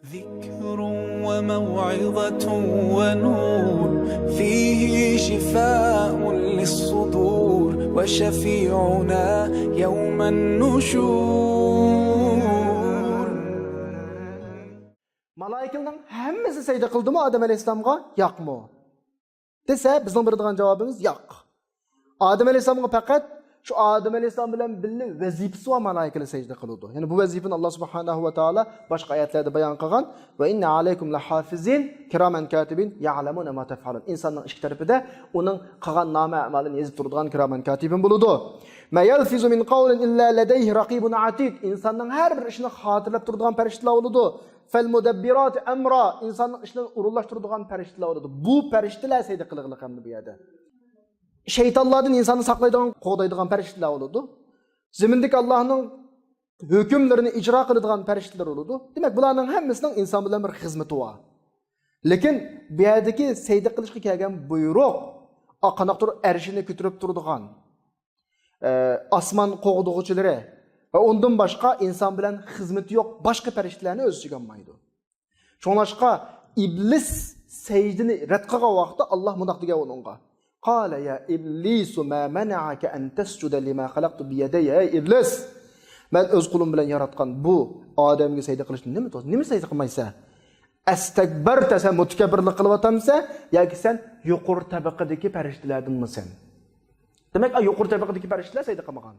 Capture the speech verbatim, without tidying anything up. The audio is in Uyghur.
ذكر وموعظة ونور، فيه شفاء للصدور، وشفيعنا يوم النشور. مالائىكىلەرنىڭ ھەممىسى سەجدە قىلدىمۇ ئادەم ئەلەيھىسسالامغا؟ ياقمۇ؟ دېسە، بىزنىڭ بېرىدىغان جاۋابىمىز ياق. ئادەم ئەلەيھىسسالامغا پەقەت شۇ ئادەم ئەلەيھىسسالام بىلەن بىللە ۋەزىپىسى بار مالائىكىلەر سەجدە قىلىدۇ. يەنى بۇ ۋەزىپىنى ئاللا سۇبھانەھۇ ۋە تائالا باشقا ئايەتلەردە بايان قىلغان، «وإن عليكم لحافظين كراما كاتبين يعلمون ما تفعلون.» ئىنساننىڭ ئىككى تەرىپىدە ئۇنىڭ قىلغان نامە ئەمالىنى يېزىپ تۇرىدىغان كىرامەن كاتىبىن بولىدۇ. «ما يلفظ من قول إلا لديه رقيب عتيد.» ئىنساننىڭ ھەر بىر ئىشىنى خاتىرىلەپ تۇرىدىغان پەرىشتىلەر بولىدۇ. «فالمدبرات أمرا»، ئىنساننىڭ ئىشلىرىنى ئورۇنلاشتۇرىدىغان پەرىشتىلەر بولىدۇ. بۇ پەرىشتىلەر سەجدە قىلغىلىق ئەمدى بۇ يەردە. شەيتانلاردىن ئىنساننى ساقلايدىغان، قوغدايدىغان پەرىشتىلەر بولىدۇ. زېمىندىكى ئاللانىڭ ھۆكۈملىرىنى ئىجرا قىلىدىغان پەرىشتىلەر بولىدۇ. دېمەك، بۇلارنىڭ ھەممىسىنىڭ ئىنسان بىلەن بىر خىزمىتى بار. لېكىن بۇ يەردىكى سەجدە قىلىشقا كەلگەن بۇيرۇق، ئا، قانداقتۇر ئەرشىنى كۆتۈرۈپ تۇرىدىغان، ئە، ئاسمان قوغدىغۇچىلىرى ۋە ئۇندىن باشقا ئىنسان بىلەن خىزمىتى يوق باشقا پەرىشتىلەرنى ئۆز ئىچىگە ئالمايدۇ. شۇڭلاشقا ئىبلىس سەجدىنى رەت قىلغان ۋاقىتتا ئاللا مۇنداق دېگەن ئۇنىڭغا، «قال يا إبليس ما منعك أن تسجد لما خلقت بيدي؟» ھەي ئىبلىس، مەن ئۆز قولۇم بىلەن ياراتقان بۇ ئادەمگە سەجدە قىلىشنى نېمە، نېمە سەجدە قىلمايسەن؟ «أستكبرت»، سەن مۇتەكەببىرلىك قىلىۋاتامسەن ياكى سەن يۇقىرى تەبىقىدىكى پەرىشتىلەردىنمىسەن؟ دېمەك، يۇقىرى تەبىقىدىكى پەرىشتىلەر سەجدە قىلمىغان.